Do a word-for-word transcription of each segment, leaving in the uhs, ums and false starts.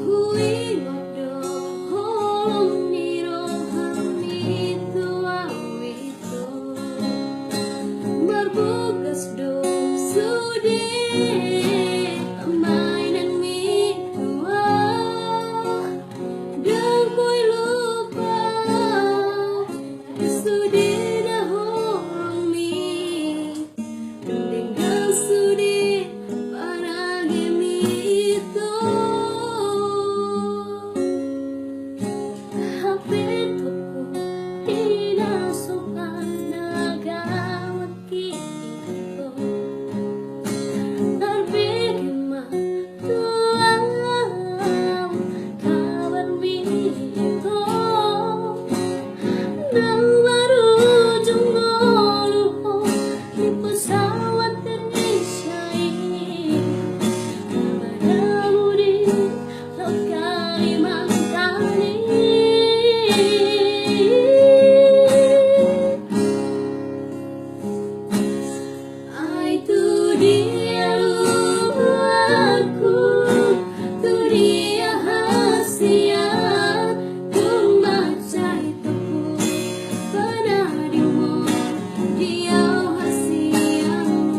Huingot do holong ni roham i tu au ito. Marbogas do sude ambaenanmi tu au. Ndang boi lupa sude na holongmi. Denggan sude panagemi ito. Hape tubu i na so panagamaki ito. Tarbege ma tu au kabarmi ito. Nang marujung ngolu ho di pesawat Indonesia i, na madabu di Laut Kalimantan i. Ai tu dia luatku, tu dia hasian, tung mansai topot panadingmon di au hasianmu.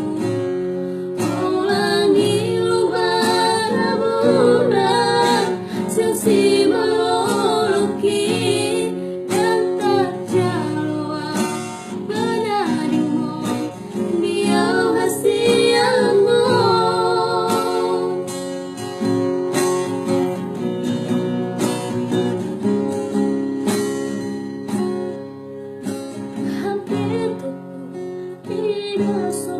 Holan i lubar haburan, sian simalolongki, ndang tarjalo au panadingmon di au hasianmu. Hape tubu i na so